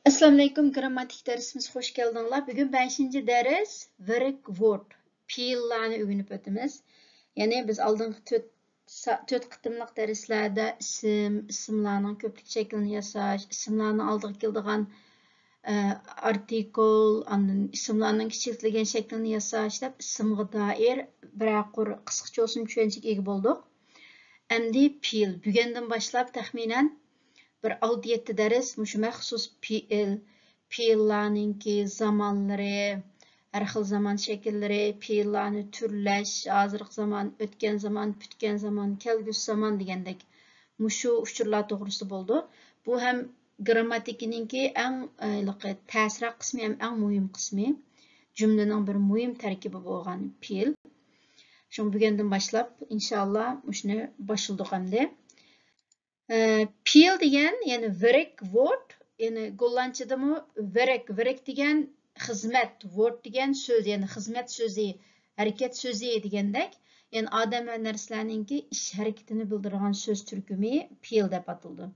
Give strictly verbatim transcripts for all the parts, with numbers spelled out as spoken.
ئەسسالامۇئەلەيكۇم، گىرامماتىك دەرسىمىزگە خۇش كەلدىڭلار. بۈگۈن بەشىنچى دەرس، ۋېرك ۋورد، پېئىللارنى ئۆگىنىپ ئۆتىمىز. يەنى بىز ئالدىنقى تۆت سا-، تۆت قېتىملىق دەرسلەردە ئىسىم، ئىسىملارنىڭ كۆپلۈك شەكلىنى ياساش، ئىسىملارنىڭ ئالدىغا كېلىدىغان، ئە، ئارتىكل، ئاندىن ئىسىملارنىڭ كىچىكلىگەن شەكلىنى ياساش دەپ ئىسىمغا دائىر بىرەر قۇر قىسقىچە بولسىمۇ چۈشەنچىگە ئىگە بولدۇق. ئەمدى پېئىل. بۈگۈندىن باشلاپ تەخمىنەن بىر ئالتە يەتتە دەرس مۇشۇ مەخسۇس پېئىل، پېئىللارنىڭكى زامانلىرى، ھەر خىل زامان شەكىللىرى، پېئىللارنى تۈرلەش، ھازىرقى زامان، ئۆتكەن زامان، پۈتكەن زامان، كەلگۈسى زامان دېگەندەك مۇشۇ ئۇچۇرلار توغرىسىدا بولىدۇ. بۇ ھەم گىرامماتىكىنىڭكى ئەڭ، ئە، ھېلىقى تەسرەك قىسمى ھەم ئەڭ مۇھىم قىسمى. جۈملىنىڭ بىر مۇھىم تەركىبى بولغان پېئىل. شۇڭا بۈگۈندىن باشلاپ، ئىنشاللا، مۇشۇنى باشلىدۇق ئەمدى. ئە، پېئىل دېگەن، يەنى ۋېرك ۋورد، يەنى گوللاندچىدىمۇ ۋېرك، ۋېرك دېگەن خىزمەت، ۋورد دېگەن سۆز، يەنى خىزمەت سۆزى، ھەرىكەت سۆزى دېگەندەك، يەنى ئادەم ۋە نەرسىلەرنىڭكى ئىش ھەرىكىتىنى بىلدۈرىدىغان سۆز تۈركۈمى پېئىل دەپ ئاتىلىدۇ.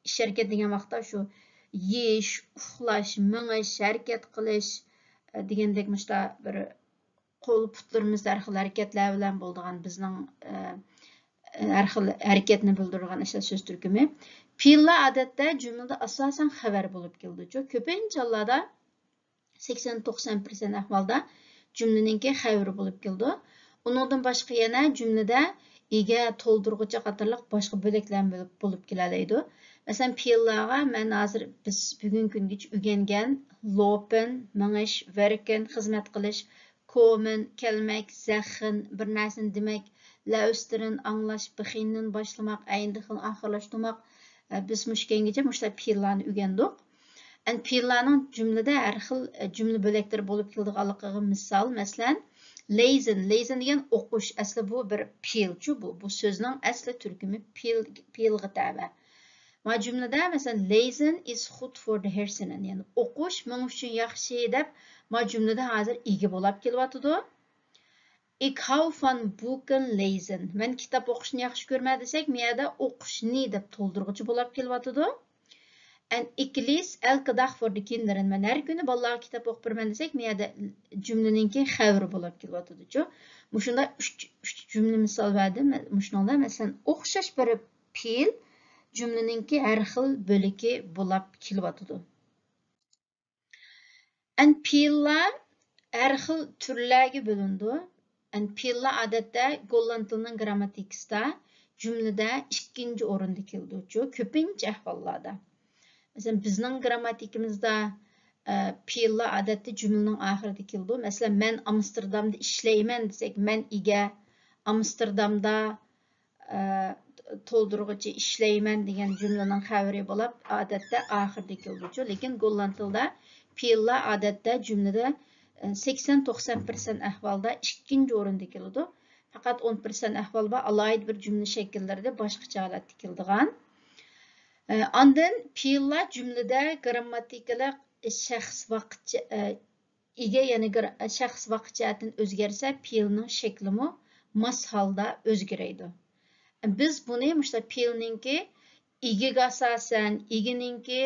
ئىش ھەرىكەت دېگەن ۋاقىتتا شۇ يېيىش، ئۇخلاش، مېڭىش، ھەرىكەت قىلىش، ئە، دېگەندەك مۇشۇنداق بىر قول پۇتلىرىمىزدا ھەر خىل ھەرىكەتلەر بىلەن بولىدىغان بىزنىڭ، ئە، ھەر خىل ھەرىكەتنى بىلدۈرىدىغان ئاشۇ سۆز تۈركۈمى. پېئىللار ئادەتتە جۈملىدە ئاساسەن خەۋەر بولۇپ كېلىدۇ. چۈ-، كۆپىنچە ھاللاردا سەكسەن توقسان پىرسەنت ئەھۋالدا جۈملىنىڭكى خەۋىرى بولۇپ كېلىدۇ. ئۇنىڭدىن باشقا يەنە جۈملىدە ئىگە، تولدۇرغۇچى قاتارلىق باشقا بۆلەكلەرمۇ بولۇپ، بولۇپ كېلەلەيدۇ. مەسىلەن، پېئىللارغا مەن ھازىر بىز بۈگۈنكى كۈنگىچە ئۆگەنگەن لوپىن، مېڭىش، ۋېركىن، خىزمەت قىلىش، كومېن، كەلمەك، زەخىن، بىر نەرسىنى دېمەك، لەئۆستىرىن، ئاڭلاش، بېخىننىن باشلىماق، ئەيندىخىن ئاخىرلاشتۇرماق. ئە، بىز مۇشۇ كەينىگىچە مۇشۇنداق پېئىللارنى ئۆگەندۇق. ئەن پېئىللارنىڭ جۈملىدە ھەر خىل، ئە، جۈملە بۆلەكلىرى بولۇپ كېلىدىغانلىقىغا مىسال، مەسىلەن، لېيزىن. لېيزىن دېگەن ئوقۇش. ئەسلى بۇ بىر پېئىلچۇ بۇ. بۇ سۆزنىڭ ئەسلى تۈركۈمى پېئىل، پېئىلغا تەۋە. ما جۈملىدە، مەسىلەن، لېيزىن is good for the ھېرسىنىن، يەنى ئوقۇش مېڭە ئۈچۈن ياخشى دەپ، ما جۈملىدە ھازىر ئىگە بولاپ كېلىۋاتىدۇ. Ik hou van boeken lezen. مەن كىتاب ئوقۇشنى ياخشى كۆرىمەن دېسەك، مۇ يەردە ئوقۇشنى دەپ تولدۇرغۇچى بولاپ كېلىۋاتىدۇ. En ik lees elke dag voor de kinderen. مەن ھەر كۈنى بالىلارغا كىتاب ئوقۇپ بېرىمەن دېسەك، مۇ يەردە جۈملىنىڭكى خەۋىرى بولاپ كېلىۋاتىدۇچۇ. مۇشۇنداق ئۈچ، ئۈچ جۈملە مىسال بەردىم. مۇشۇنىڭدا، مەسىلەن، ئوخشاش بىر پېئىل جۈملىنىڭكى ھەر خىل بۆلىكى بولاپ كېلىۋاتىدۇ. ئەن پېئىللار ھەر خىل تۈرلەرگە بۆلۈنىدۇ. ئەن پېئىللار ئادەتتە گوللاند تىلىنىڭ گرامماتىكىسىدا جۈملىدە ئىككىنچى ئورۇندا كېلىدۇچۇ، كۆپىنچە ئەھۋاللاردا. مەسىلەن، بىزنىڭ گرامماتىكىمىزدا، ئە، پېئىللار ئادەتتە جۈملىنىڭ ئاخىرىدا كېلىدۇ. مەسىلەن، مەن ئامستېردامدا ئىشلەيمەن دېسەك، مەن ئىگە، ئامستېردامدا ئە، تولدۇرغۇچى ئىشلەيمەن دېگەن جۈملىنىڭ خەۋىرى بولاپ، ئادەتتە ئاخىرىدا كېلىدۇچۇ. لېكىن گوللاند تىلىدا پېئىللار ئادەتتە جۈملىدە، ئە، سەكسەن توقسەن پىرسەنت ئەھۋالدا ئىككىنچى ئورۇندا كېلىدۇ. پەقەت ئون پىرسەنت ئەھۋال بار، ئالاھىدە بىر جۈملە شەكىللىرىدە باشقىچە ھالەتتە كېلىدىغان. ئە، ئاندىن پېئىللار جۈملىدە گرامماتىكىلىق شەخس ۋاقىت، ئە، ئىگە يەنە گىر-، شەخس ۋاقىت جەھەتتىن ئۆزگەرسە، پېئىلنىڭ شەكلىمۇ ماس ھالدا ئۆزگىرەيدۇ. بىز بۇنى مۇشۇنداق پېئىلنىڭكى ئىگىگە ئاساسەن، ئىگىنىڭكى،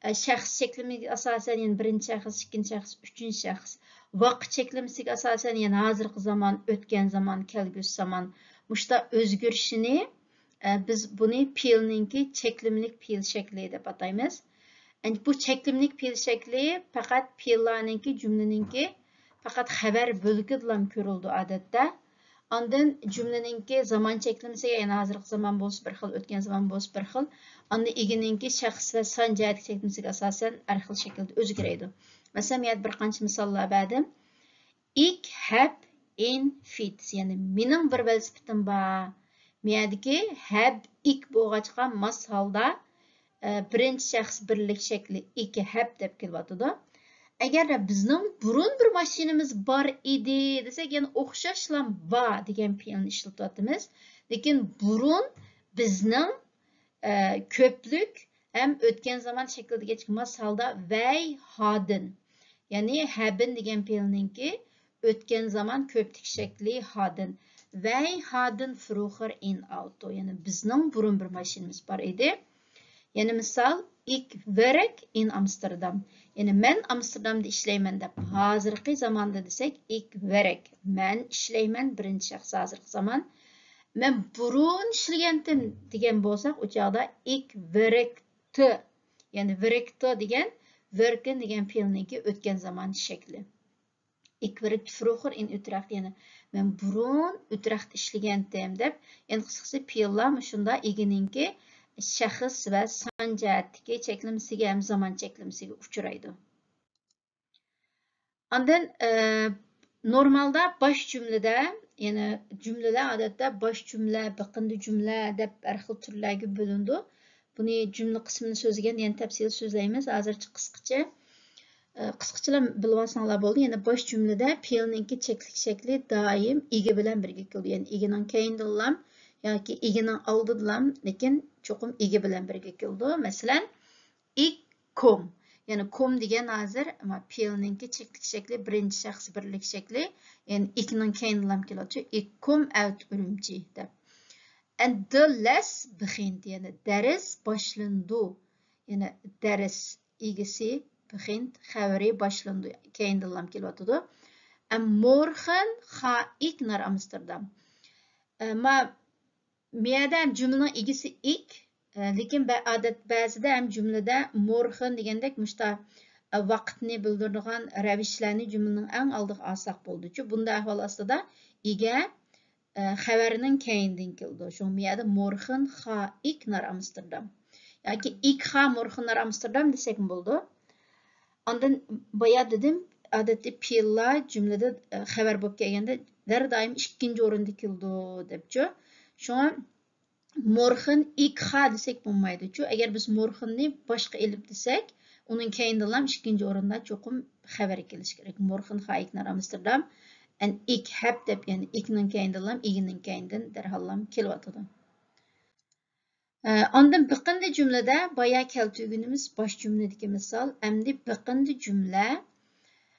ئە، شەخس چەكلىمىگە ئاساسەن، يەنى بىرىنچى شەخس، ئىككىنچى شەخس، ئۈچىنچى شەخس، ۋاقىت چەكلىمىسىگە ئاساسەن، يەنى ھازىرقى زامان، ئۆتكەن زامان، كەلگۈسى زامان، مۇشۇنداق ئۆزگىرىشىنى ئە، بىز بۇنى پېئىلنىڭكى چەكلىمىلىك پېئىل شەكلى دەپ ئاتايمىز. ئەنە بۇ چەكلىمىلىك پېئىل شەكلى پەقەت پېئىللارنىڭكى، جۈملىنىڭكى پەقەت خەۋەر بۆلىكىدىلا كۆرۈلىدۇ ئادەتتە. ئاندىن جۈملىنىڭكى زامان چەكلىمىسىگە، يەنى ھازىرقى زامان بولسا بىر خىل، ئۆتكەن زامان بولسا بىر خىل. ئاندىن ئىگىنىڭكى شەخس ۋە سان جەھەتتىكى چەكلىمىسىگە ئاساسەن ھەر خىل شەكىلدە ئۆزگىرەيدۇ. مەسىلەن، مۇ يەردە بىر قانچە مىساللار بەردىم. Ik heb een fiets، يەنى مېنىڭ بىر ۋېلىسىپىتىم بار. مۇ يەردىكى heb، ik بولغاچقا ماس ھالدا، ئە، بىرىنچى شەخس بىرلىك شەكلى ik heb دەپ كېلىۋاتىدۇ. ئەگەر بىزنىڭ بۇرۇن بىر ماشىنىمىز بار ئىدى دېسەك، يەنە ئوخشاشلا بار دېگەن پېئىلنى ئىشلىتىۋاتىمىز. لېكىن بۇرۇن بىزنىڭ ئە، كۆپلۈك ھەم ئۆتكەن زامان شەكلىدىكى ماس ھالدا ۋەي ھادىن. يەنى ھەبىن دېگەن پېئىلنىڭكى ئۆتكەن زامان كۆپلۈك شەكلى ھادىن. ۋەي ھادىن فروخېر ئېن ئاۋتو. يەنى بىزنىڭ بۇرۇن بىر ماشىنىمىز بار ئىدى. يەنە مىسال، Ik werk in Amsterdam. يەنى مەن ئامستېردامدا ئىشلەيمەن دەپ، ھازىرقى زاماندا دېسەك، ik werk، مەن ئىشلەيمەن، بىرىنچى شەخس ھازىرقى زامان. مەن بۇرۇن ئىشلىگەنتىم دېگەن بولساق، ئۇ چاغدا ik werkte، يەنى werkte دېگەن werken دېگەن پېئىلنىڭكى ئۆتكەن زامان شەكلى. Ik werkte vroeger in Utrecht، يەنى مەن بۇرۇن ئۇترېختتا ئىشلىگەنتىم دەپ، يەنى قىسقىسى پېئىللار مۇشۇنداق ئىگىنىڭكى شەخس ۋە سان جەھەتتىكى چەكلىمىسىگە ھەم زامان چەكلىمىسىگە ئۇچرايدۇ. ئاندىن، ئە، نورمالدا باش جۈملىدە، يەنى جۈملىلەر ئادەتتە باش جۈملە، بېقىندى جۈملە دەپ ھەر خىل تۈرلەرگە بۆلۈنىدۇ. بۇنى جۈملە قىسمىنى سۆزلىگەندە يەنە تەپسىلىي سۆزلەيمىز. ھازىرچە قىسقىچە، ئە، قىسقىچىلا بىلىۋالساڭلار بولدى. يەنى باش جۈملىدە پېئىلنىڭكى چەكلىك شەكلى دائىم ئىگە بىلەن بىرگە كېلىدۇ. يەنى ئىگىنىڭ كەينىدىنلام ياكى ئىگىنىڭ ئالدىدىنلام، لېكىن چوقۇم ئىگە بىلەن بىرگە كېلىدۇ. مەسىلەن، ik kom. يەنى kom دېگەن ھازىر، ئەمما پېئىلنىڭكى چەكلىك شەكلى، بىرىنچى شەخس بىرلىك شەكلى. يەنى ikنىڭ كەينىدىنلام كېلىدۇ. Ik kom uit Urumqi دەپ. En de les begint، يەنى دەرس باشلىنىدۇ. يەنى دەرس ئىگىسى begint، خەۋىرى باشلىنىدۇ، كەينىدىنلام كېلىۋاتىدۇ. En morgen ga ik naar Amsterdam. ئەمما مۇ يەردە ھەم جۈملىنىڭ ئىگىسى ik، ئە، لېكىن بە-، ئادەت بەزىدە ھەم جۈملىدە morgen دېگەندەك مۇشتا، ئە، ۋاقىتنى بىلدۈرىدىغان رەۋىشلەرنى جۈملىنىڭ ئەڭ ئالدىغا ئالساق بولىدۇچۇ. بۇنداق ئەھۋال ئاستىدا ئىگە، ئە، خەۋەرنىڭ كەينىدىن كېلىدۇ. شۇڭا مۇ يەردە morgen ga ik naar Amsterdam ياكى ik ga morgen naar Amsterdam دېسەكمۇ بولىدۇ. ئاندىن بايا دېدىم، ئادەتتە پېئىللار جۈملىدە، ئە، خەۋەر بولۇپ كەلگەندە ھەر دائىم ئىككىنچى ئورۇندا كېلىدۇ دەپچۇ. شۇڭا morgen ik ga دېسەك بولمايدۇچۇ. ئەگەر بىز morgenنى باشقا ئېلىپ دېسەك، ئۇنىڭ كەينىدىنلام ئىككىنچى ئورۇندا چوقۇم خەۋەر كېلىشى كېرەك. Morgen ga ik naar Amsterdam. En ik heb دەپ، يەنى ikنىڭ كەينىدىنلام، ئىگىنىڭ كەينىدىن دەرھاللام كېلىۋاتىدۇ. ئە، ئاندىن بېقىندى جۈملىدە بايا كەلتۈرگىنىمىز باش جۈملىدىكى مىسال. ئەمدى بېقىندى جۈملە.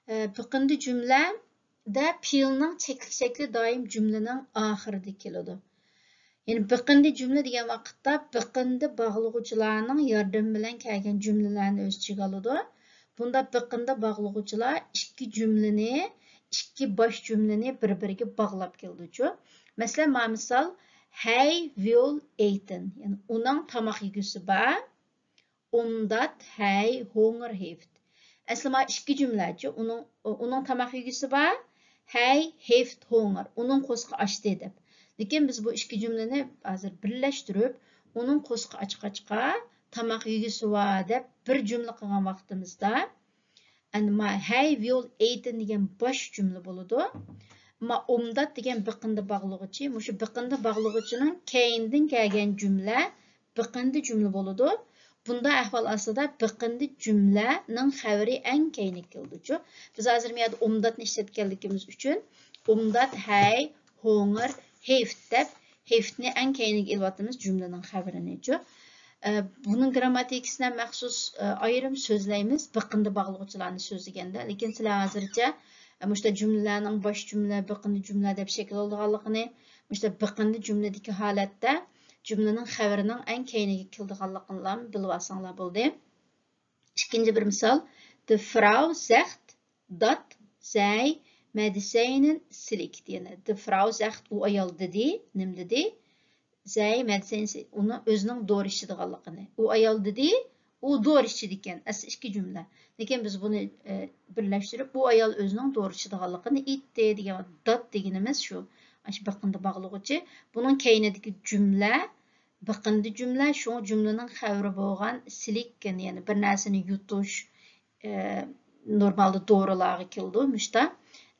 ئە، بېقىندى جۈملەدە پېئىلنىڭ چەكلىك شەكلى دائىم جۈملىنىڭ ئاخىرىدا كېلىدۇ. يەنى بېقىندى جۈملە دېگەن ۋاقىتتا بېقىندى باغلىغۇچىلارنىڭ ياردىمى بىلەن كەلگەن جۈملىلەرنى ئۆز ئىچىگە ئالىدۇ. بۇندا بېقىندى باغلىغۇچىلار ئىككى جۈملىنى، ئىككى باش جۈملىنى بىر-بىرىگە باغلاپ كېلىدۇچۇ. مەسىلەن، مانا مىسال، Hij wil eten. يەنى ئۇنىڭ تاماق يېگۈسى بار. Omdat hij honger heeft. ئەسلى مانا ئىككى جۈملەچۇ. ئۇنىڭ، ئۇنىڭ تاماق يېگۈسى بار. Hij heeft honger. ئۇنىڭ قورسىقى ئاچتى دەپ. لېكىن بىز بۇ ئىككى جۈملىنى ھازىر بىرلەشتۈرۈپ، ئۇنىڭ قورسىقى ئاچقاچقا، تاماق يېگۈسى بار دەپ بىر جۈملە قىلغان ۋاقتىمىزدا، ئەمما Hij wil eten دېگەن باش جۈملە بولىدۇ. ئەمما omdat دېگەن بېقىندى باغلىغۇچى، مۇشۇ بېقىندى باغلىغۇچىنىڭ كەينىدىن كەلگەن جۈملە بېقىندى جۈملە بولىدۇ. بۇنداق ئەھۋال ئاستىدا بېقىندى جۈملەنىڭ خەۋىرى ئەڭ كەينىگە كېلىدۇچۇ. بىز ھازىر مۇ يەردە ئومداتنى ئىشلەتكەنلىكىمىز ئۈچۈن، ئومدات ھەي، ھوڭىر، ھېفت دەپ، ھېفتنى ئەڭ كەينىگە ئېلىۋاتىمىز جۈملىنىڭ خەۋىرىنىچۇ. ئە، بۇنىڭ گرامماتىكىسىنى مەخسۇس، ئە، ئايرىم سۆزلەيمىز، بېقىندى باغلىغۇچىلارنى سۆزلىگەندە. لېكىن سىلەر ھازىرچە، ئە، مۇشۇنداق جۈملىلەرنىڭ باش جۈملە، بېقىندى جۈملە دەپ شەكىل ئالىدىغانلىقىنى، مۇشۇنداق بېقىندى جۈملىدىكى ھالەتتە جۈملىنىڭ خەۋىرىنىڭ ئەڭ كەينىگە كېلىدىغانلىقىنىلا بىلىۋالساڭلار بولدى. ئىككىنچى بىر مىسال. De vrouw zegt dat zij medicijnen slikt. يەنى de vrouw zegt، ئۇ ئايال دېدى. نېمە دېدى؟ Zij medicijnen slikt، ئۇنىڭ ئۆزىنىڭ دورا ئىچىدىغانلىقىنى. ئۇ ئايال دېدى، ئۇ دورا ئىچىدىكەن. ئەسلى ئىككى جۈملە. لېكىن بىز بۇنى، ئە، بىرلەشتۈرۈپ، ئۇ ئايال ئۆزىنىڭ دورا ئىچىدىغانلىقىنى ئېيتتى دېگەن، dat دېگىنىمىز شۇ. ئاشۇ بېقىندى باغلىغۇچى. بۇنىڭ كەينىدىكى جۈملە بېقىندى جۈملە، شۇڭا جۈملىنىڭ خەۋىرى بولغان سلىككىن، يەنى بىر نەرسىنى يۇتۇش، ئە، نورمالدا دورىلارغا كېلىدۇ، مۇشتا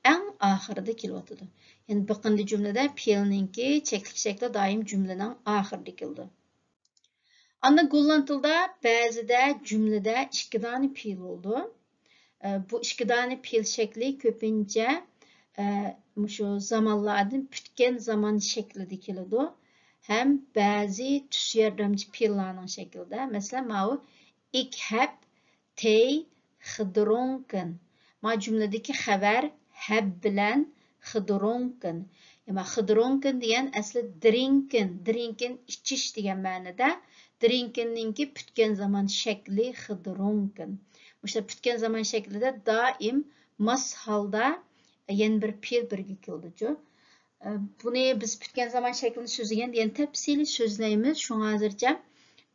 ئەڭ ئاخىرىدا كېلىۋاتىدۇ. يەنى بېقىندى جۈملىدە پېئىلنىڭكى چەكلىك شەكلى دائىم جۈملىنىڭ ئاخىرىدا كېلىدۇ. ئاندىن گوللاند تىلىدا بەزىدە جۈملىدە ئىككى دانە پېئىل بولىدۇ. ئە، بۇ ئىككى دانە پېئىل شەكلى كۆپىنچە، ئە، مۇشۇ زامانلاردىن پۈتكەن زامان شەكلىدە كېلىدۇ. ھەم بەزى تۈس ياردەمچى پېئىللارنىڭ شەكلىدە. مەسىلەن، ماۋۇ، ik heb thee gedronken. ما جۈملىدىكى خەۋەر، heb بىلەن gedronken. يەنى gedronken دېگەن ئەسلى drinken، drinken ئىچىش دېگەن مەنىدە. درىنكىننىڭكى پۈتكەن زامان شەكلى خىدرۇنكىن. مۇشۇ پۈتكەن زامان شەكلىدە دائىم ماس ھالدا يەنە بىر پېئىل بىرگە كېلىدۇچۇ. ئە، بۇنى بىز پۈتكەن زامان شەكلىنى سۆزلىگەندە يەنە تەپسىلىي سۆزلەيمىز. شۇڭا ھازىرچە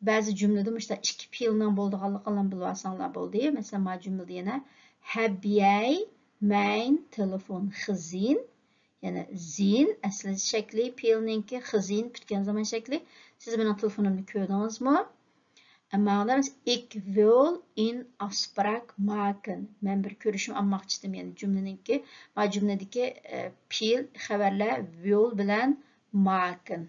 بەزى جۈملىدە مۇشۇنداق ئىككى پېئىلنىڭ بولىدىغانلىقىنى بىلىۋالساڭلار بولدى. مەسىلەن، مانا جۈملىدە يەنە: ھەبيەي مەين تېلېفون خىزىن. يەنى زىن ئەسلى شەكلى پېئىلنىڭكى، خىزىن پۈتكەن زامان شەكلى. سىز مېنىڭ تېلېفونۇمنى كۆردىڭىزمۇ؟ ئەمما ئىك ۋىل ئىن ئافسپراك ماكېن. مەن بىر كۆرۈشۈم ئالماقچىدىم. يەنى جۈملىنىڭكى، ما جۈملىدىكى، ئە، پېئىل خەۋەرلەر ۋىل بىلەن ماكېن.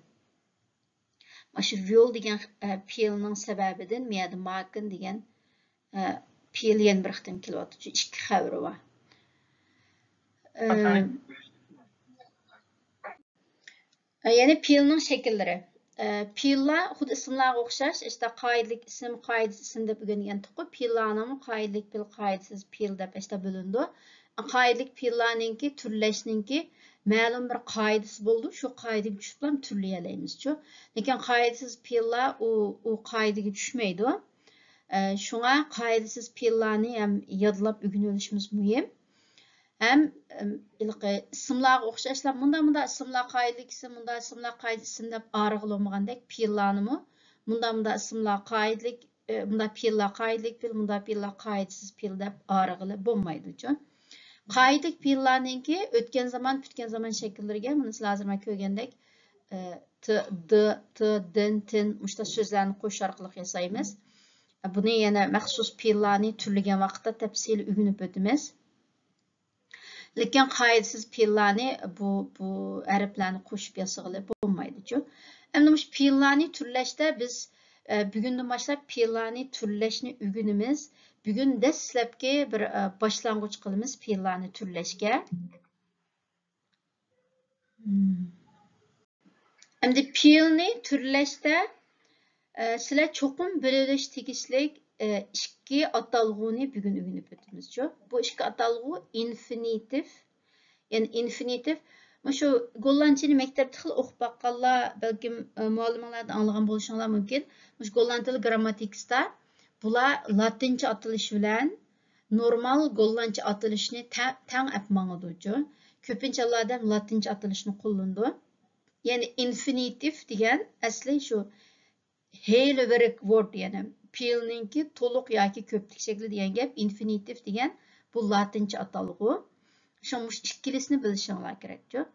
مانا شۇ ۋىل دېگەن، ئە، پېئىلنىڭ سەۋەبىدىن مۇ يەردە ماكېن دېگەن، ئە، پېئىل يەنە بىر قېتىم كېلىۋاتىدۇ. ئىككى خەۋىرى بار. ئە، يەنى پېئىلنىڭ شەكىللىرى. ئە، پېئىللار خۇددى ئىسىملارغا ئوخشاش، ئىشتا قائىدىلىك ئىسىم، قائىدىسىز ئىسىم دەپ ئۆگەنگەنتۇققۇ. پېئىللارنىڭمۇ قائىدىلىك پېئىل، قائىدىسىز پېئىل دەپ ئىشتا بۆلۈنىدۇ. قائىدىلىك پېئىللارنىڭكى تۈرلەشنىڭكى مەلۇم بىر قائىدىسى بولىدۇ، شۇ قائىدىگە چۈشۈپلا تۈرلىيەلەيمىزچۇ. لېكىن قائىدىسىز پېئىللار ئۇ، ئۇ قائىدىگە چۈشمەيدۇ. ئە، شۇڭا قائىدىسىز پېئىللارنى ھەم يادلاپ ئۆگىنىۋېلىشىمىز مۇھىم. ھەم، ئىم، ھېلىقى ئىسىملارغا ئوخشاشلا، مۇنداق، مۇنداق ئىسىملار قائىدىلىك ئىسىم، مۇنداق ئىسىملار قائىدىسىز ئىسىم دەپ ئايرىغىلى بولمىغاندەك، پېئىللارنىمۇ مۇنداق، مۇنداق ئىسىملار قائىدىلىك، ئى، مۇنداق پېئىللار قائىدىلىك پېئىل، مۇنداق پېئىللار قائىدىسىز پېئىل دەپ ئايرىغىلى بولمايدۇچۇ. قائىدىلىك پېئىللارنىڭكى ئۆتكەن زامان، پۈتكەن زامان شەكىللىرىگە، مۇنۇ سىلەر ھازىر مەن كۆرگەندەك، ئى، ت، د، ت، دىن، تىن، مۇشۇنداق سۆزلەرنى قوشۇش ئارقىلىق ياسايمىز. بۇنى يەنە مەخسۇس پېئىللارنى تۈرلىگەن ۋاقىتتا تەپسىلىي ئۆگىنىپ ئۆتىمىز. لېكىن قائىدىسىز پېئىللارنى بۇ، بۇ ھەرپلەرنى قوشۇپ ياسىغىلى بولمايدۇچۇ. ئەمدى مۇشۇ پېئىللارنى تۈرلەشتە بىز، ئە، بۈگۈندىن باشلاپ پېئىللارنى تۈرلەشنى ئۆگىنىمىز. بۈگۈن دەسلەپكى بىر، ئە، باشلانغۇچ قىلىمىز پېئىللارنى تۈرلەشكە. ئەمدى پېئىلنى تۈرلەشتە، ئە، سىلەر چوقۇم بىلىۋېلىش تېگىشلىك، ئە، ئىككى ئاتالغۇنى بۈگۈن ئۆگىنىپ ئۆتىمىزچۇ. بۇ ئىككى ئاتالغۇ ئىنفىنىتىف، يەنى ئىنفىنىتىف. مۇشۇ گوللاندچىنى مەكتەپتە خېلى ئوقۇپ باققانلار، بەلكىم، ئە، مۇئەللىمىڭلاردىن ئاڭلىغان بولۇشۇڭلار مۇمكىن. مۇشۇ گوللاند تىل گىرامماتىكىسىدا بۇلار لاتىنچە ئاتىلىش بىلەن نورمال گوللاندچە ئاتىلىشنى تە-، تەڭ ئەپ ماڭىدۇچۇ. كۆپىنچە ھاللاردا ھەم لاتىنچە ئاتىلىشنى قوللىنىدۇ. يەنى ئىنفىنىتىف دېگەن ئەسلى شۇ ھېيلى ۋېرىك ۋورد، يەنى پېئىلنىڭكى تولۇق ياكى كۆپلۈك شەكلى دېگەن گەپ. ئىنفىنىتىف دېگەن بۇ لاتىنچە ئاتالغۇ. شۇڭا مۇشۇ ئىككىلىسىنى بىلىشىڭلار كېرەكچۇ.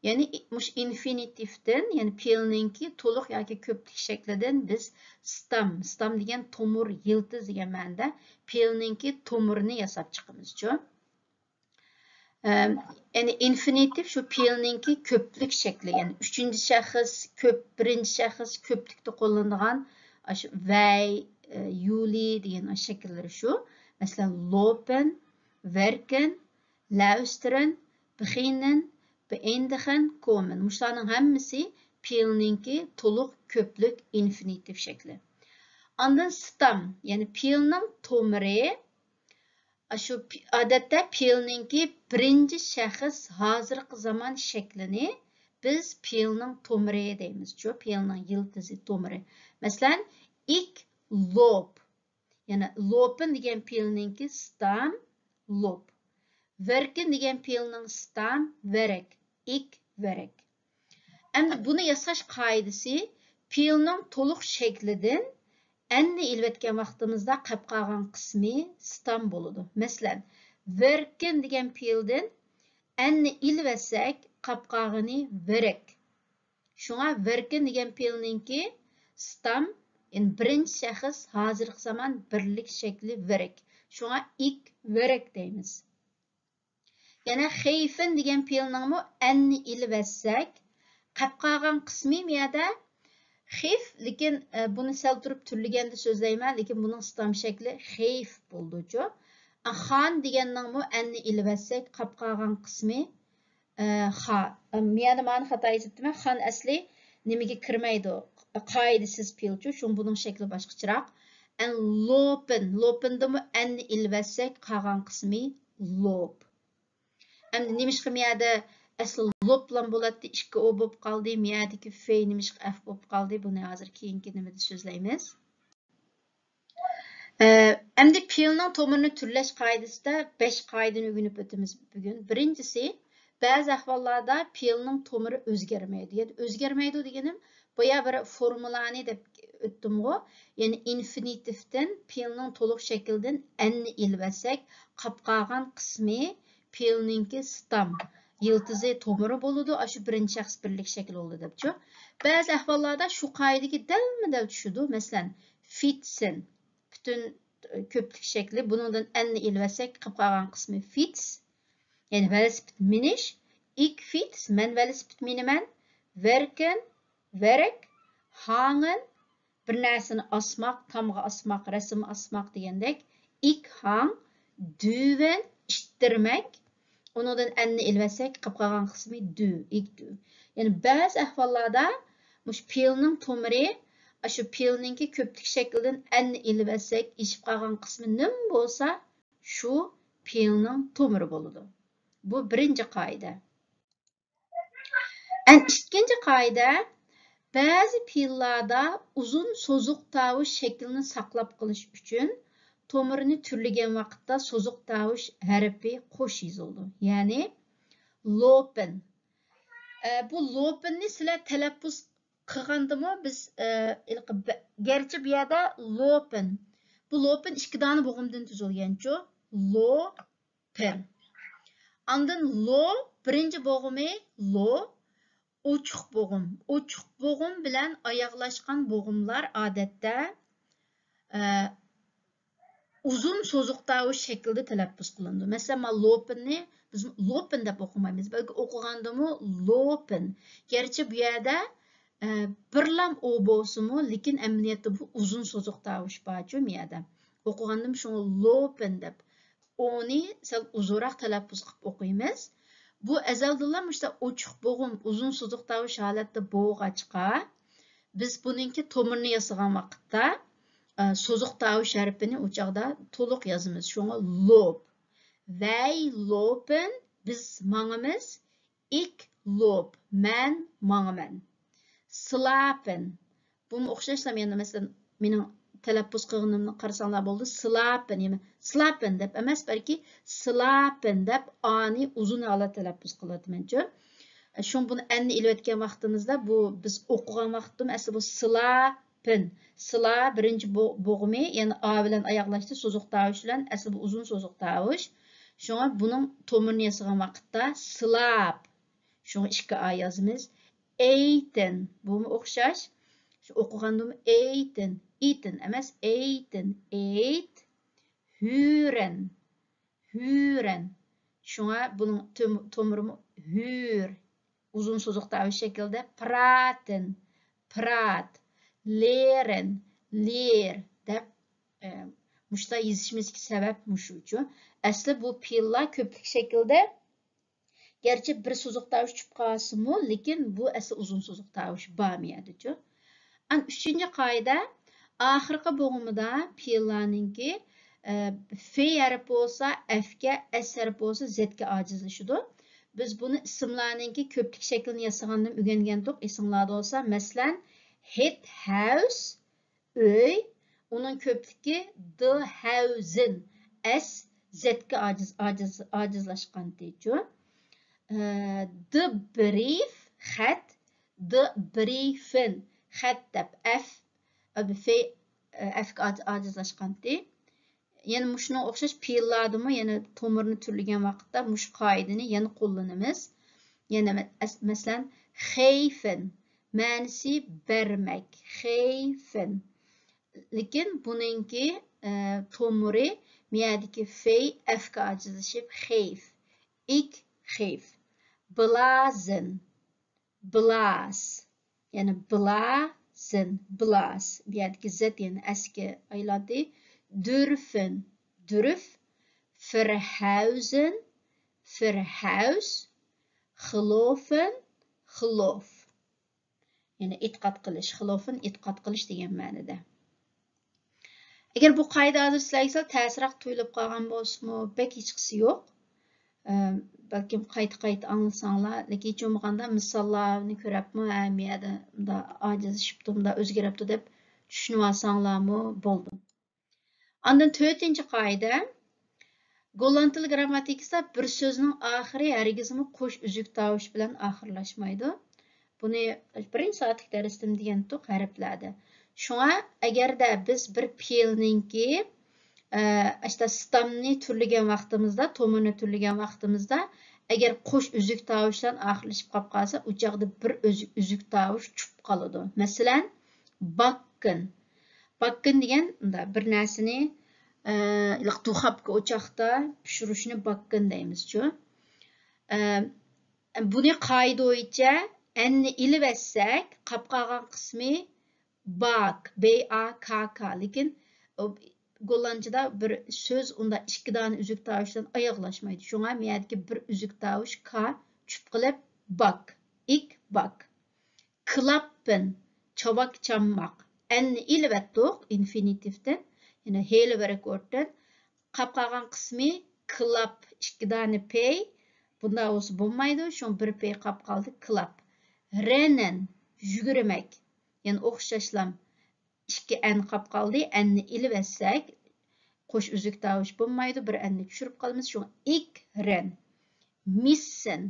يەنى ئى-، مۇشۇ ئىنفىنىتىفتىن، يەنى پېئىلنىڭكى تولۇق ياكى كۆپلۈك شەكلىدىن بىز ستام، ستام دېگەن تومۇر، يىلتىز دېگەن مەنىدە پېئىلنىڭكى تومۇرىنى ياساپ چىقىمىزچۇ. ئەم، يەنى ئىنفىنىتىف شۇ پېئىلنىڭكى كۆپلۈك شەكلى، يەنى ئۈچىنچى شەخس كۆپ، بىرىنچى شەخس كۆپلۈكتە قوللىنىدىغان ئاشۇ ۋەي، ئە، يۇلى دېگەن ئاشۇ شەكىللىرى شۇ. مەسىلەن، لوپېن، ۋېركېن، لاۋستېرېن، بخېنېن، بېئېندېخېن، كومېن. مۇشۇلارنىڭ ھەممىسى پېئىلنىڭكى تولۇق كۆپلۈك ئىنفىنىتىف شەكلى. ئاندىن ستام، يەنى پېئىلنىڭ تومۇرى. ئاشۇ پې-، ئادەتتە پېئىلنىڭكى بىرىنچى شەخس ھازىرقى زامان شەكلىنى بىز پېئىلنىڭ تومۇرى دەيمىزچۇ، پېئىلنىڭ يىلتىزى، تومۇرى. مەسىلەن، ئىك لوپ. يەنى لوپېن دېگەن پېئىلنىڭكى ستام، لوپ. ۋېركېن دېگەن پېئىلنىڭ ستام، ۋېرەك، ئىك ۋېرەك. ئەمدى بۇنى ياساش قائىدىسى پېئىلنىڭ تولۇق شەكلىدىن ئەننى ئېلىۋەتكەن ۋاقتىمىزدا قاپ قالغان قىسمى ستام بولىدۇ. مەسىلەن، ۋېركېن دېگەن پېئىلدىن ئەننى ئېلىۋەتسەك، قاپ قالغىنى ۋېرەك. شۇڭا ۋېركېن دېگەن پېئىلنىڭكى ستام، يەنى بىرىنچى شەخس ھازىرقى زامان بىرلىك شەكلى ۋېرەك. شۇڭا ئىك ۋېرەك دەيمىز. يەنە خېيفېن دېگەن پېئىلنىڭمۇ ئەننى ئېلىۋەتسەك، قاپ قالغان قىسمى مۇ يەردە خېف، لېكىن، ئە، بۇنى سەل تۇرۇپ تۈرلىگەندە سۆزلەيمەن، لېكىن بۇنىڭ ستام شەكلى خېيف بولىدۇچۇ. ئە، خان دېگەننىڭمۇ ئەننى ئېلىۋەتسەك، قاپ قالغان قىسمى، ئە، خا. ئە، مۇ يەردە مانا خاتا يېزىپتىمەن. خان ئەسلى نېمىگە كىرمەيدۇ؟ قائىدىسىز پېئىلچۇ، شۇڭا بۇنىڭ شەكلى باشقىچىراق. ئەن لوپېن، لوپېندىمۇ ئەننى ئېلىۋەتسەك، قالغان قىسمى لوپ. ئەمدى نېمىشقا مۇ يەردە ئەسلى لوپ بىلەن بولاتتى، ئىككى ئو بولۇپ قالدى. مىيەدىكى فېي نېمىشقا ئەف بولۇپ قالدى؟ بۇنى ھازىر كېيىنكى نېمىدە سۆزلەيمىز. ئە، ئەمدى پېئىلنىڭ تومۇرىنى تۈرلەش قائىدىسىدە بەش قائىدىنى ئۆگىنىپ ئۆتىمىز بۈگۈن. بىرىنچىسى، بەزى ئەھۋاللاردا پېئىلنىڭ تومۇرى ئۆزگەرمەيدۇ. يەنى ئۆزگەرمەيدۇ دېگىنىم، بايا بىر فورمۇلانى دەپ ئۆتتۈمغۇ. يەنى ئىنفىنىتىۋتىن پېئىلنىڭ تولۇق شەكلىدىن ئەننى ئېلىۋەتسەك، قاپقالغان قىسمى پېئىلنىڭكى ستام، يىلتىزى تومۇرى بولىدۇ، ئاشۇ بىرىنچى شەخس بىرلىك شەكلى بولىدۇ دەپچۇ. بەزى ئەھۋاللاردا شۇ قائىدىگە دەلمۇ دەل چۈشىدۇ. مەسىلەن، فىتسېن، پۈتۈن، ئە، كۆپلۈك شەكلى، بۇنىڭدىن ئەننى ئېلىۋەتسەك، قاپقالغان قىسمى فىتس، يەنى ۋېلىسىپىت مىنىش، ئىك فىتس، مەن ۋېلىسىپىت مىنىمەن، ۋېركېن، ۋېرك، ھاڭېن، بىر نەرسىنى ئاسماق، تامغا ئاسماق، رەسىم ئاسماق دېگەندەك، ئىك ھاڭ، دۈۋېن، ئىتتىرمەك، ئۇنىڭدىن ئەننى ئېلىۋەتسەك، قاپقالغان قىسمى دۈ، ئىك دۈ. يەنى بەزى ئەھۋاللاردا مۇشۇ پېئىلنىڭ تومۇرى، ئاشۇ پېئىلنىڭكى كۆپلۈك شەكلىدىن ئەننى ئېلىۋەتسەك، ئېشىپ قالغان قىسمى نېمە بولسا، شۇ پېئىلنىڭ تومۇرى بولىدۇ. بۇ بىرىنچى قائىدە. ئەن ئىككىنچى قائىدە، بەزى پېئىللاردا ئۇزۇن سوزۇق تاۋۇش شەكلىنى ساقلاپ قېلىش ئۈچۈن تومۇرنى تۈرلىگەن ۋاقىتتا سوزۇق تاۋۇش ھەرپى قوش يېزىلىدۇ. يەنى لوپىن. ئە، بۇ لوپىننى سىلەر تەلەپپۇز قىلغاندىمۇ بىز، ئە، ھېلىقى بە-، گەرچە بۇ يەردە لوپىن. بۇ لوپىن ئىككى دانە بوغۇمدىن تۈزۈلگەنچۇ. لو پىن. ئاندىن لو، بىرىنچى بوغۇمى لو، ئوچۇق بوغۇم. ئوچۇق بوغۇم بىلەن ئاياغلاشقان بوغۇملار ئادەتتە، ئە، ئۇزۇن سوزۇق تاۋۇش شەكلىدە تەلەپپۇز قىلىنىدۇ. مەسىلەن، مانا لوپىننى بىز لوپىن دەپ ئوقۇمايمىز. بەلكى ئوقۇغاندىمۇ لوپىن. گەرچە بۇ يەردە، ئە، بىرلام ئو بولسىمۇ، لېكىن ئەمەلىيەتتە بۇ ئۇزۇن سوزۇق تاۋۇش بارچۇ بۇ يەردە. ئوقۇغاندىمۇ شۇڭا لوپىن دەپ ئونى سەل ئۇزۇنراق تەلەپپۇز قىلىپ ئوقۇيمىز. بۇ ئەزەلدىنلا مۇشۇنداق ئوچۇق بوغۇم، ئۇزۇن سوزۇق تاۋۇش ھالەتتە بولغاچقا، بىز بۇنىڭكى تومۇرنى ياسىغان ۋاقىتتا، ئە، سوزۇق تاۋۇش ھەرپىنى ئۇ چاغدا تولۇق يازىمىز. شۇڭا لوپ. ۋەي لوپىن، بىز ماڭىمىز. ئىك لوپ، مەن ماڭىمەن. سلاپىن. بۇمۇ ئوخشاشلا يەنە مەسىلەن، مېنىڭ تەلەپپۇز قىلغىنىمنى قارىساڭلار بولدى. سلاپىن، يەنى سلاپىن دەپ ئەمەس، بەلكى سلاپىن دەپ ئانى ئۇزۇن ھالەت تەلەپپۇز قىلىۋاتىمەنچۇ. شۇڭا بۇنى ئەننى ئېلىۋەتكەن ۋاقتىمىزدا بۇ بىز ئوقۇغان ۋاقىتتىمۇ ئەسلى بۇ سلاپىن. سلا بىرىنچى بو-، بوغۇمى، يەنى ئا بىلەن ئاياغلاشتى، سوزۇق تاۋۇش بىلەن، ئەسلى بۇ ئۇزۇن سوزۇق تاۋۇش. شۇڭا بۇنىڭ تومۇرىنى ياسىغان ۋاقىتتا سلاپ. شۇڭا ئىككى ئا يازىمىز. ئېيتىن. بۇمۇ ئوخشاش. شۇ ئوقۇغاندىمۇ ئېيتىن. ئېيتىن ئەمەس، ئېيتىن. ئېيت. ھۈرەن. ھۈرەن. شۇڭا بۇنىڭ تۆم-، تومۇرىمۇ ھۈر. ئۇزۇن سوزۇق تاۋۇش شەكلىدە. پراتىن. پرات. لېرىن. لېر دەپ، ئە، مۇشۇنداق يېزىشىمىزدىكى سەۋەب مۇشۇچۇ. ئەسلى بۇ پېئىللار كۆپلۈك شەكلىدە گەرچە بىر سوزۇق تاۋۇش چۈشۈپ قالسىمۇ، لېكىن بۇ ئەسلى ئۇزۇن سوزۇق تاۋۇش بار مۇ يەردىچۇ. ئەن ئۈچىنچى قائىدە، ئاخىرقى بوغۇمىدا پېئىللارنىڭكى، ئە، فېي ھەرپى بولسا ئەفكە، ئەس ھەرپى بولسا زەتكە ئاجىزلىشىدۇ. بىز بۇنى ئىسىملارنىڭكى كۆپلۈك شەكلىنى ياسىغاندىن ئۆگەنگەنتۇق، ئېسىڭلاردا بولسا، مەسىلەن، ھېت ھەۋس، ئۆي، ئۇنىڭ كۆپلۈكى د ھەۋزىن، ئەس زەتكە ئاجىز، ئاجىز، ئاجىزلاشقانتىچۇ. ئە، د برىف، خەت، د برىفىن، خەت دەپ، ئەف، ئە، فېي، ئە، ئەفكە ئاج-، ئاجىزلاشقانتى. يەنە مۇشۇنىڭغا ئوخشاش پېئىللاردىمۇ يەنە تومۇرنى تۈرلىگەن ۋاقىتتا مۇشۇ قائىدىنى يەنە قوللىنىمىز. يەنە مە-، ئەس-، مەسىلەن، خېيفىن، مەنىسى بەرمەك، خېيفىن. لېكىن بۇنىڭكى، ئە، تومۇرى مىيەدىكى فېي ئەفكە ئاجىزلىشىپ، خېيف، ئىك خېيف. بلازىن، بلاس. يەنى بلازىن، بلاس. بۇ يەردىكى زەت يەنە ئەسكە ئايلاندى. دۈرفىن، دۈرف. فىرھەۋزىن، فىرھەۋز. خلوفىن، خلوف. يەنى ئېتىقاد قىلىش، خلوفىن ئېتىقاد قىلىش دېگەن مەنىدە. ئەگەر بۇ قائىدە ھازىر سىلەرگە سەل تەسرەك تۇيۇلۇپ قالغان بولسىمۇ، بەك ھېچقىسى يوق. ئەم، بەلكىم قايتا-قايتا ئاڭلىساڭلار، لېكىن ھېچ بولمىغاندا مىساللارنى كۆرۈپمۇ، ھە، مۇ يەردە مۇنداق ئاجىزلىشىپتۇ، مۇنداق ئۆزگىرىپتۇ دەپ چۈشىنىۋالساڭلارمۇ بولىدۇ. ئاندىن تۆتىنچى قائىدە، گوللاند تىل گىرامماتىكىسىدا بىر سۆزنىڭ ئاخىرى ھەرگىزمۇ قوش ئۈزۈك تاۋۇش بىلەن ئاخىرلاشمايدۇ. بۇنى بىرىنچى سائەتلىك دەرستىمۇ دېگەنتۇق، ھەرپلەردە. شۇڭا ئەگەردە بىز بىر پېئىلنىڭكى، ئە، ئاشتا ستامنى تۈرلىگەن ۋاقتىمىزدا، تومۇرنى تۈرلىگەن ۋاقتىمىزدا، ئەگەر قوش ئۈزۈك تاۋۇش بىلەن ئاخىرلىشىپ قاپ قالسا، ئۇ چاغدا بىر ئۈزۈك، ئۈزۈك تاۋۇش چۈشۈپ قالىدۇ. مەسىلەن، باككىن. باككىن دېگەن مۇنداق بىر نەرسىنى، ئە، دوخابكا ئوچاقتا پىشۇرۇشنى باككىن دەيمىزچۇ. ئە، بۇنى قائىدە بويىچە ئەننى ئېلىۋەتسەك، قاپ قالغان قىسمى باك، ب ئا ك ك. لېكىن، ئۇ، گوللاندچىدا بىر سۆز ئۇنداق ئىككى دانە ئۈزۈك تاۋۇش بىلەن ئاياغلاشمايدۇ. شۇڭا مۇ يەردىكى بىر ئۈزۈك تاۋۇش ك چۈشۈپ قېلىپ، باك، ئىك باك. كلاپپېن، چاۋاك چالماق. ئەننى ئېلىۋەتتۇق ئىنفىنىتىۋتىن، يەنى ھېلىۋېرك ئورتتىن. قاپ قالغان قىسمى كلاپ، ئىككى دانە پېي. بۇنداق بولسا بولمايدۇ، شۇڭا بىر پېي قاپ قالدى، كلاپ. رېننېن، يۈگۈرمەك. يەنە ئوخشاشلام ئىككى ئەن قاپ قالدى، ئەننى ئېلىۋەتسەك، قوش ئۈزۈك تاۋۇش بولمايدۇ، بىر ئەننى چۈشۈرۈپ قالىمىز، شۇڭا ئىك رېن. مىسسېن،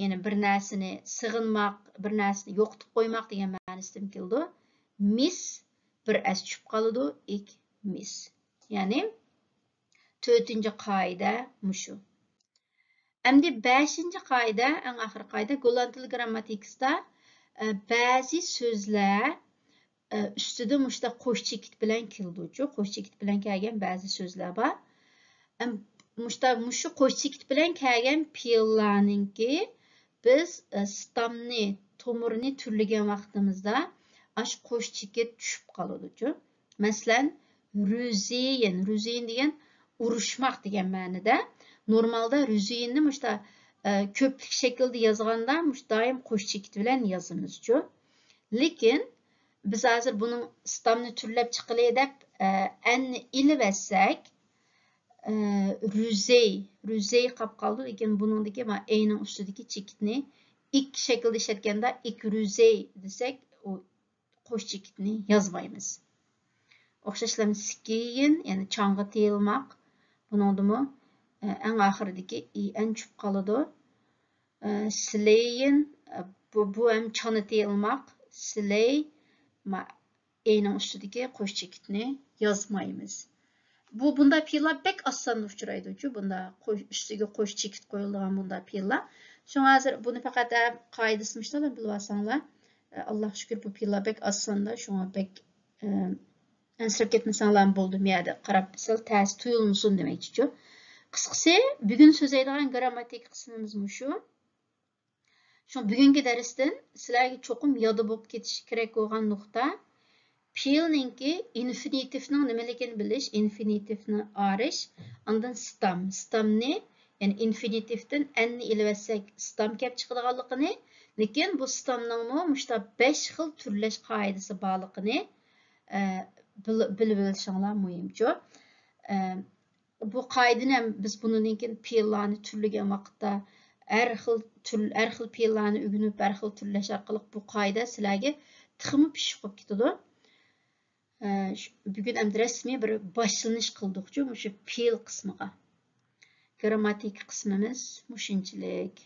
يەنى بىر نەرسىنى سېغىنماق، بىر نەرسىنى يوقىتىپ قويماق دېگەن مەنىسىدىن كېلىدۇ. مىس، بىر ئەس چۈشۈپ قالىدۇ، ئىك مىس. يەنى تۆتىنچى قائىدە مۇشۇ. ئەمدى بەشىنچى قائىدە، ئەڭ ئاخىرقى قائىدە، گوللاند تىل گىرامماتىكىسىدا، ئە، بەزى سۆزلەر، ئە، ئۈستىدە مۇشۇنداق قوش چېكىت بىلەن كېلىدۇچۇ، قوش چېكىت بىلەن كەلگەن بەزى سۆزلەر بار. ئەم، مۇشتا-، مۇشۇ قوش چېكىت بىلەن كەلگەن پېئىللارنىڭكى بىز، ئە، ستامنى، تومۇرنى تۈرلىگەن ۋاقتىمىزدا ئاشۇ قوش چېكىت چۈشۈپ قالىدۇچۇ. مەسىلەن، رۈزىيىن. رۈزىيىن دېگەن ئۇرۇشماق دېگەن مەنىدە. نورمالدا رۈزىيىننى مۇشتا، ئە، كۆپلۈك شەكلىدە يازغاندا مۇشۇ دائىم قوش چېكىت بىلەن يازىمىزچۇ. لېكىن بىز ھازىر بۇنىڭ ستامنى تۈرلەپ چىقىلى دەپ، ئە، ئەننى ئېلىۋەتسەك، ئە، رۈزەي، رۈزەي قاپ قالدى، لېكىن بۇنىڭدىكى ما ئەينىڭ ئۈستىدىكى چېكىتنى ئىك شەكلىدە ئىشلەتكەندە ئىك رۈزەي دېسەك، ئۇ قوش چېكىتنى يازمايمىز. ئوخشاشلا سكېيىن، يەنى چاڭغا تېيىلماق. بۇنىڭدىمۇ، ئە، ئەڭ ئاخىرىدىكى ئى ئەن چۈشۈپ قالىدۇ. ئە، سلېيىن، ئە، بۇ، بۇ ھەم چانا تېيىلماق. سلېي، ما، ئېنىڭ ئۈستىدىكى قوش چېكىتنى يازمايمىز. بۇ، بۇنداق پېئىللار بەك ئاسانلا ئۇچرايدۇچۇ، بۇنداق قوش، ئۈستىگە قوش چېكىت قويۇلىدىغان بۇنداق پېئىللار. شۇڭا ھازىر بۇنى پەقەت، ئە، قائىدىسىنى مۇشۇنداق بىلىۋالساڭلار، ئە، ئاللاغا شۈكۈر، بۇ پېئىللار بەك ئاساندا، شۇڭا بەك، ئە، ئەنسىرەپ كەتمىسەڭلارمۇ بولىدۇ، مۇ يەردە قاراپ سەل تەس تۇيۇلمىسۇن دېمەكچىچۇ. قىسقىسى، بۈگۈن سۆزلەيدىغان گرامماتىكا قىسمىمىز مۇشۇ. شۇڭا بۈگۈنكى دەرستىن سىلەرگە چوقۇم يادا بولۇپ كېتىشى كېرەك بولغان نۇقتا، پېئىلنىڭكى ئىنفىنىتىفنىڭ نېمىلىكىنى بىلىش، ئىنفىنىتىفنى ئايرىش، ئاندىن ستام، ستامنى، يەنى ئىنفىنىتىفتىن ئەننى ئېلىۋەتسەك ستام كەپ چىقىدىغانلىقىنى، لېكىن بۇ ستامنىڭمۇ مۇشۇنداق بەش خىل تۈرلەش قائىدىسى بارلىقىنى، ئە، بىل-، بىلىۋېلىشىڭلار مۇھىمچۇ. ئە، بۇ قائىدىنى ھەم بىز بۇنىڭدىن كېيىن پېئىللارنى تۈرلىگەن ۋاقىتتا ھەر خىل تۈر، ھەر خىل پېئىللارنى ئۆگىنىپ، ھەر خىل تۈرلەش ئارقىلىق بۇ قائىدە سىلەرگە تېخىمۇ پىششىق بولۇپ كېتىدۇ. ئە، شۇ، بۈگۈن ئەمدى رەسمىي بىر باشلىنىش قىلدۇقچۇ مۇشۇ پېئىل قىسمىغا. گرامماتىكا قىسمىمىز مۇشۇنچىلىك.